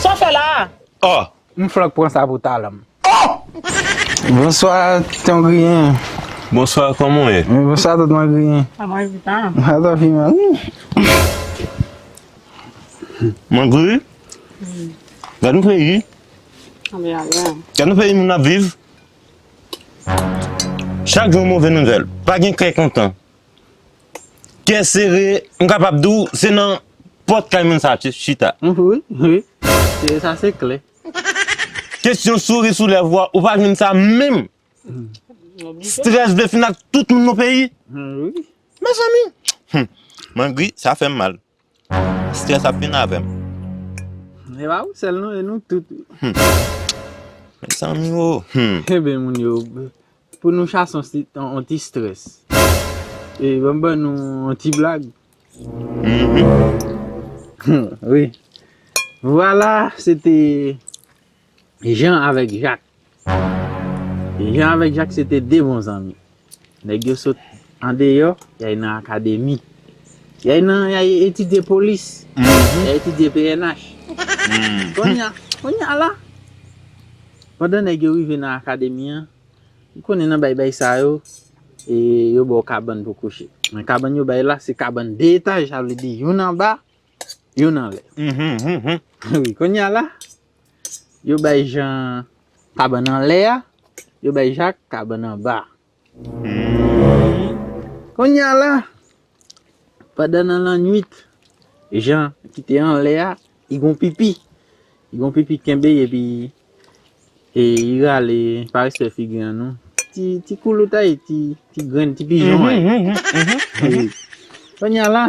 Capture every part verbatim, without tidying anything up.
Sa w fè la a? Oh, m flank pran sa pou talan m. Bonswa, Ton Griyen. Bonswa, kòman w ye? Bonswa, tout Mangriyen. Mwen ta fi mal. Mangri? Gad yon peyi. Gad yon peyi moun ap viv. Chak jou move nouvèl. Pa gen kè kontan. Kè sere, m kapab di w, se nan pòt kay moun sa a chita. Wi, wi. Se, sa se klè. Kesyon souri sou lèv ou a, ou pa jwenn sa menm. Strès vle fin ak tout moun nan peyi. Wi. Mezanmi. Hmm. Mangri, sa fè m mal. Strès ap fin avè m. E pa ou sèl non, e nou tout. Hmm. Mezanmi o. Hmm. Enben, moun yo, pou nou chase yon ti, yon, yon ti strès. E ban m ban nou yon ti blag. Mhm. Wi. Vwala, se te Jan avèk Jak. Jan avèk Jak se te de bon zanmi. Nèg yo sot andeyò, y al nan akademi. Y al nan, y al etidye polis. Mhm. Y al etidye P N H. Mhm. Kounye a, kounye a la, pandan nèg yo rive nan akademi an, ou konnen nan bay bay sa yo, e yo ba w kabann pou kouche. Men kabann yo bay la, se kabann de etaj, sa vle di youn anba, youn anlè. Mhm, mhm, mhm. Wi, kounye a la, yo bay Jan kabann anlè a, yo bay Jak kabann anba. Mhm. Kounye a la, pandan nan lannwit, Jan ki te anlè a, li gon pipi. Li gon pipi kenbe epi, e, li rale, pa respè figi an non. Ti, ti koulout a, ti, ti grenn, ti pijon a. Mhm, mhm, mhm, mhm. Wi. Kounye a la,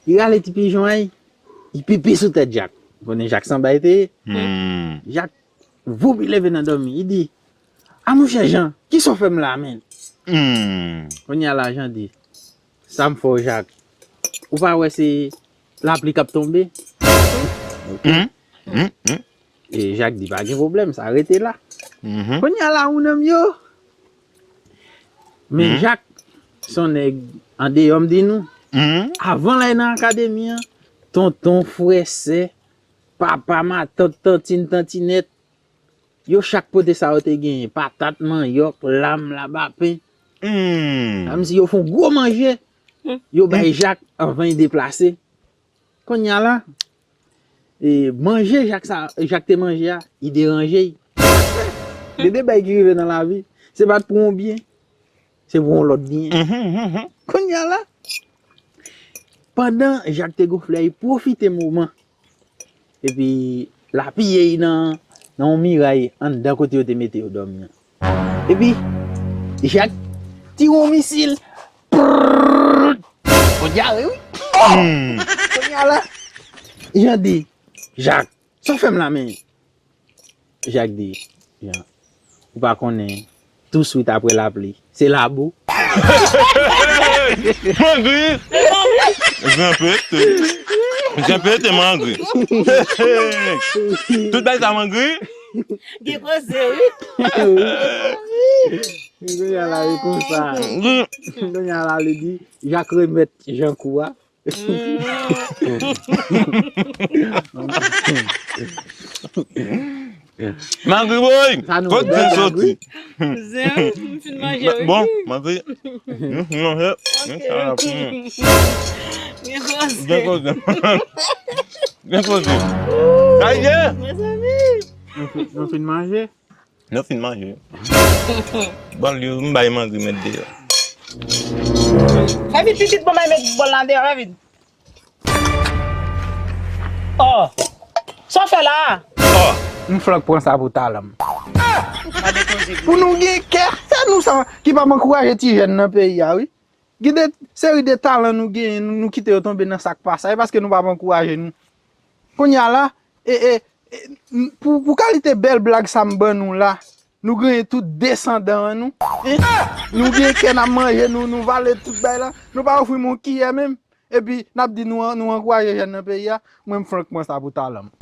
li rale ti pijon a, li pipi sou tèt Jak. Ou konnen Jak se yon bay te ye. Hmm. Jak voup, li leve nan dòmi, li di, "A monchè Jan, kisa w fè m la menm?" Hmm. Kounye a la, Jan di, "Sa m fè w, Jak? Ou pa wè se lapli k ap tonbe?" Hmm. Hmm. Hmm. E Jak di, "Pa gen pwoblèm, sa rete la." Mhm. Kounye a la, ou nan m yo. Men, mhm, Jak, se yon nèg andeyò, m di nou. Mhm. Avan l al nan akademi an, tonton, frè, sè, papa, matant, tantin, tantinèt, yo chak pote sa yo te genyen, patat, manyòk, lam, labapen. Hmm. Kòmsi yo fè yon gwo manje, yo bay Jak anvan li deplase. Kounye a la, e, manje Jak sa, Jak te manje a, li deranje l. Gen de bagay ki rive nan lavi, se pa t pou yon byen, se pou yon lòt byen. Mhm, mhm, mhm. Kounye a la, pandan Jak te gonfle a, li pwofite moman. Epi, l apiye l nan, nan yon miray anndan kote yo te mete yo dòmi an. Epi, Jak tire yon misil. Prrrr! Yon dyare, wi. Hmm. Kounye a la, Jan di, Jak, sa w fè m la menm? Jak di, Jan, ou pa konnen, tou swit apre lapli, se labou. Mangri! Jan pete. Jan pete, Mangri. Tout bagay sa, Mangri. Gen koze, wi. Kounye a la, e konsa. Kounye a la, li di, Jak remèt Jan kou a. Mangri boy, kot zen soti? Zen, m fin manje, wi. Bon, Mangri, m fin manje, men sa la pou mwen. Gen koze. Gen koze. Gen koze. Sa ye? Mezanmi. Nou fin, nou fin manje? Nou fin manje. Bòl yo, m bay Mangri met deyò. Fè vit, pitit, bon, bay met bòl la deyò, fè vit. Oh! Sa w fè la a? Oh! M flank pran sa pou talan m. Pou nou gen kè, se nou sa ki p ap ankouraje ti jèn nan peyi a, wi. Gen de seri de talan nou genyen, nou, nou kite yo tonbe nan sa k pa sa. E paske nou p ap ankouraje nou. Kounye a la, e, e, e, n-, pou, pou kalite bèl blag sa m ban nou la, nou griyen tout desandan an nou. Hein? Nou gen kè n ap manje, nou, nou vale tout bay la. Nou pa ofri m yon kiyè menm. Epi, n ap di nou, nou ankouraje jèn nan peyi a. Mwen, m flank pran sa pou talan m.